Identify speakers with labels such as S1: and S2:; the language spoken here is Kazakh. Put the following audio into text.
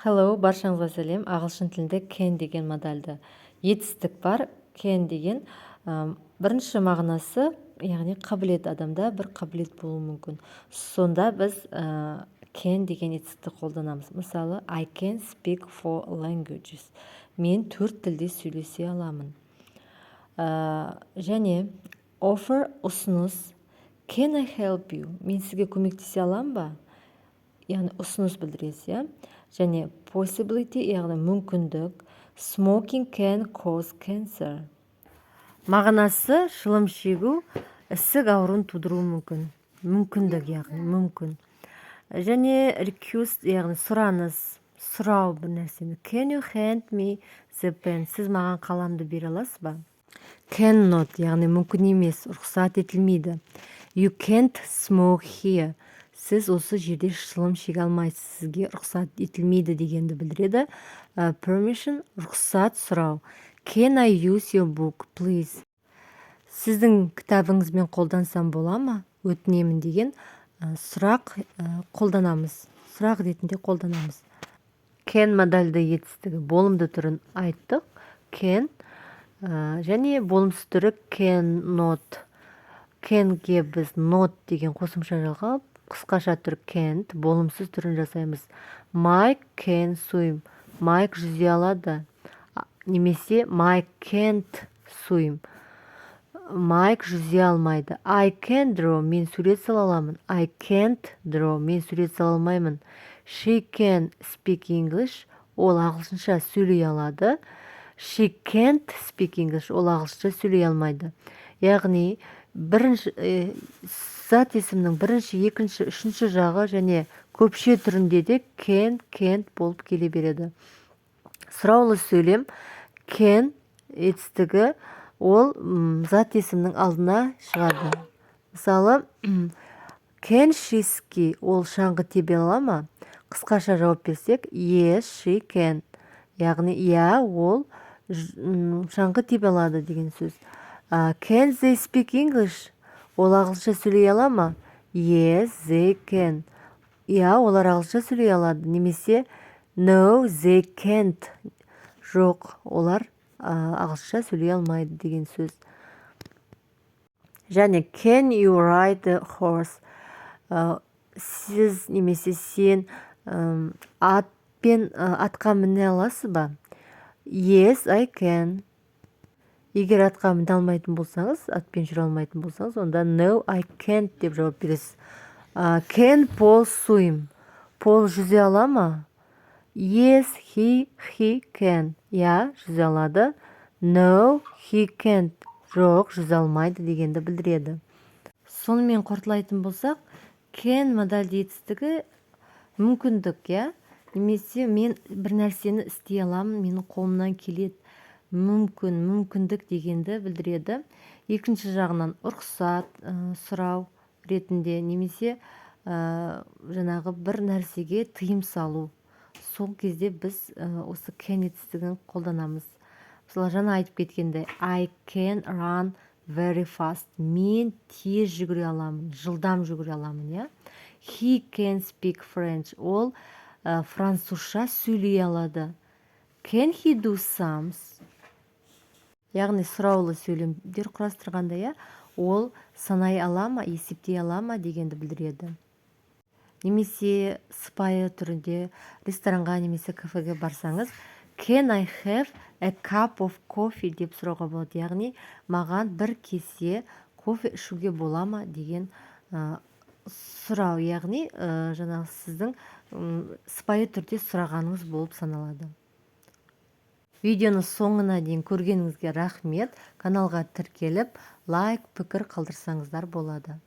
S1: Hello, баршаңызға сәлем! Ағылшын тілінде can деген модальды етістік бар. Can деген бірінші мағынасы, яғни қабілет, адамда бір қабілет болуы мүмкін. Сонда біз can деген етістікті қолданамыз. Мысалы, I can speak four languages. Мен төрт тілде сөйлесе аламын. Және offer, ұсыныс. Can I help you? Мен сізге көмектесе аламын ба? Яғни ұсыныс білдіресіз, иә. Және possibility, яғни мүмкіндік. Smoking can cause cancer. Мағынасы: шылым шегу ісік ауруын тудыруы мүмкін. Мүмкіндік, яғни мүмкін. Және request, яғни сұраныс, сұрау бір нәрсені. Can you hand me the pen? Сіз маған қаламды бере аласыз ба? Cannot, яғни мүмкін емес, рұқсат етілмейді. You can't smoke here. Сіз осы жерде шылым шеге алмайсыз, сізге рұқсат етілмейді дегенді білдіреді. Permission, рұқсат сұрау. Can I use your book, please? Сіздің кітабыңызбен қолдансам бола ма, өтінемін деген сұрақ қолданамыз, сұрақ ретінде қолданамыз. Can модальды етістігі болымды түрін айттық. Can және болымсыз түрі cannot. Can-ге біз not деген қосымша жалғап, қысқаша түр can't, болымсыз түрін жасаймыз. Mike can swim. Майк жүзе алады немесе Mike can't swim. Майк жүзе алмайды. I can draw. Мен сурет сала аламын. I can't draw. Мен сурет сала алмаймын. She can speak English. Ол ағылшынша сөйлей алады. She can't speak English. Ол ағылшынша сөйлей алмайды. Яғни бірінші зат есімнің бірінші, екінші, үшінші жағы және көпше түрінде де can, can't болып келе береді. Сұраулы сөйлем can етістігі, ол зат есімнің алдына шығады. Мысалы, can she ski? Ол шаңғы тебе ала ма? Қысқаша жауап берсек, yes, she can, яғни иә, ол шаңғы тебе алады деген сөз. Can they speak English? Ол ағылшынша сөйлей ала ма? Yes, they can. Иә, олар ағылшынша сөйлей алады немесе no, they can't. Жоқ, олар ағылшынша сөйлей алмайды деген сөз. Және can you ride a horse? Сіз немесе сен атпен, атқа міне аласыз ба? Yes, I can. Егер атқа міне алмайтын болсаңыз, атпен жүре алмайтын болсаңыз, онда no, I can't деп жауап бересіз. Can Paul swim? Пол жүзе ала ма? Yes, he can. Иә, жүзе алады. No, he can't. Жоқ, жүзе алмайды дегенді білдіреді. Сонымен, қорытылайтын болсақ, can модальды етістігі мүмкіндік, иә, немесе мен бір нәрсені істей аламын, менің қолымнан келеді, мүмкін, мүмкіндік дегенді білдіреді. Екінші жағынан рұқсат сұрау ретінде немесе жаңағы бір нәрсеге тыйым салу, сол кезде біз осы can етістігін қолданамыз. Мысалы, жаңа айтып кеткендей, I can run very fast. Мен тез жүгіре аламын, жылдам жүгіре аламын, иә. He can speak French. Ол французша сөйлей алады. Can he do sums? Яғни сұраулы сөйлемдер құрастырғанда, иә, ол санай ала ма, есептей ала ма дегенді білдіреді. Немесе сыпайы түрінде ресторанға немесе кафеге барсаңыз, can I have a cup of coffee деп сұрауға болады, яғни маған бір кесе кофе ішуге бола ма деген сұрау, яғни жаңағы сіздің сыпайы түрде сұрағаныңыз болып саналады. Видеоны соңына дейін көргеніңізге рахмет. Каналға тіркеліп, лайк, пікір қалдырсаңыздар болады.